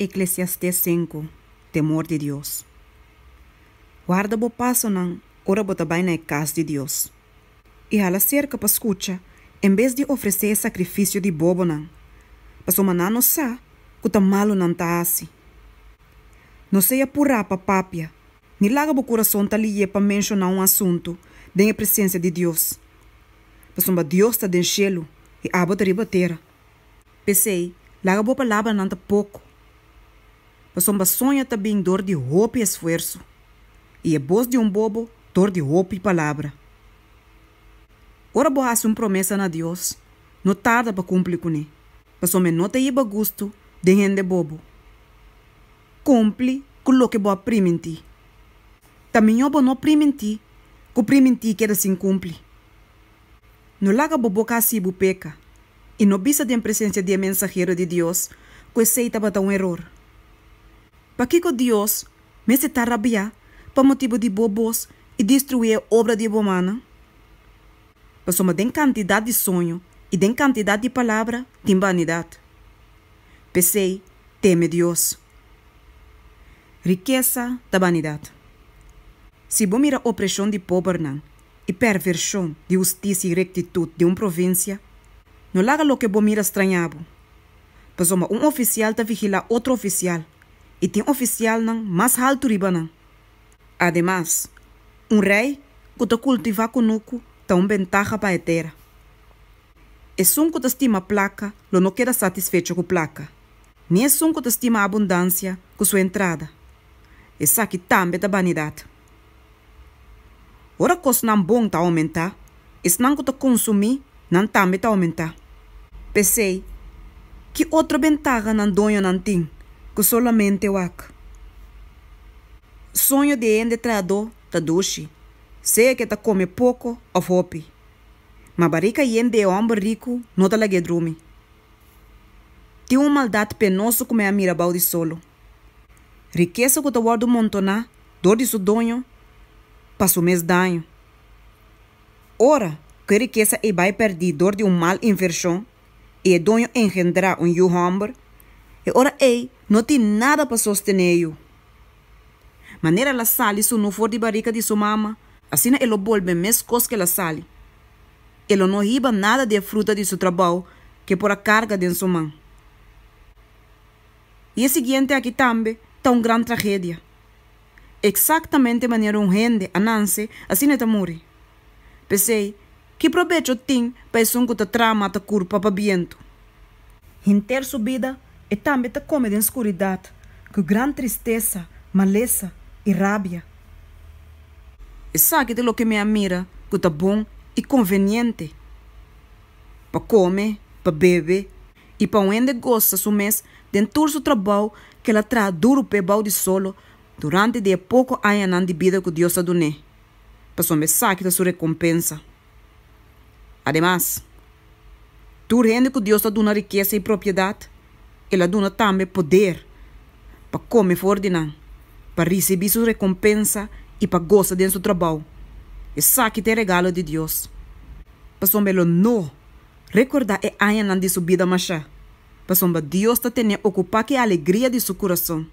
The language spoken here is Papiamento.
Eklesiastés sinku, Temor di Dios. Warda bo pasonan ora bo ta bai na e kas di Dios, i hala serka pa skucha en bes di ofresé e sakrifisio di bobonan, pasobra nan no sa ku ta malu nan ta hasi. No sea purá pa papia, ni laga bo kurason ta lié pa menshoná un asuntu den e presensia di Dios, pasobra Dios ta den shelu i abo ta riba tera. P'esei, laga bo palabranan ta poko, pasobra soña ta bin dor di hopi esfuerso, i e bos di un bobo dor di hopi palabra. Ora bo hasi un promesa na Dios, no tarda pa kumpli kuné, pasobra e no ta hiba gustu den hende bobo. Kumpli ku loke bo a primintí. Ta mihó bo no primintí ku primintí i keda sin kumpli. No laga bo boka hasi bo peka, i no bisa den presensia di e mensahero di Dios ku esei tabata un eror. Pakiko Dios mester ta rabiá pa motibu di bo bos i destruí e obra di bo mannan? Pasobra den kantidat di soño i den kantidat di palabra tin banidat. P'esei, teme Dios. Rikesa ta banidat. Si bo mira opreshon di pobernan i pervershon di hustisia i rektitut di un provinsia, no laga loke bo mira strañá bo. Pasobra un ofisial ta vigilá otro ofisial, i tin ofisialnan mas haltu riba nan. Ademas, un rei ku ta kultivá kunuku ta un bentaha pa e tera. Esun ku ta stima plaka lo no keda satisfecho ku plaka, ni esun ku ta stima abundansia ku su entrada. Esaki tambe ta banidat. Ora kosnan bon ta oumentá, esnan ku ta konsumí nan tambe ta oumentá. P'esei, ki otro bentaha nan doñonan tin ku solamente wak? Soño di e hende trahadó ta dushi, sea ku e ta kome poko òf hopi. Ma barika yen di e hòmber riku no ta lag'é drumi. Tin un maldat penoso ku mi a mira bou di solo. Rikesa ku ta wòrdu montoná dor di su doño pa su mes daño. Ora ku e rikesa ei bai pèrdí dor di un mal invershon i e doño engendrá un yu hòmber, e ora ei no tin nada pa sostené e yu. Manera el a sali sunú for di barika di su mama, asina e lo bolbe meskos ku el a sali. E lo no hiba nada di e fruta di su trabou ku e por a karga den su man. I e siguiente aki tambe ta un gran tragedia. Eksaktamente manera un hende a nanse, asina e ta muri. P'esei, ki probecho tin pa esun ku ta traha mata kurpa pa bientu? Henter su bida e tambe ta kome den skuridat ku gran tristesa, malesa i rabia. Esaki ta loke mi a mira ku ta bon i konveniente pa kome, pa bebe i pa un hende gosa su mes den tur su trabou ku el a traha duru p'e bou di solo durante di e poko añanan di bida ku Dios a dun'é, pasobra esaki ta su rekompensa. Ademas, tur hende ku Dios a duna rikesa i propiedat, el a duna tambe poder pa kome for di nan, pa risibí su rekompensa i pa gosa den su trabou. Esaki ta e regalo di Dios, pasobra e lo no Rekordá e añanan di su bida mashá, pasobra Dios ta ten'é okupá ku e alegria di su kurason.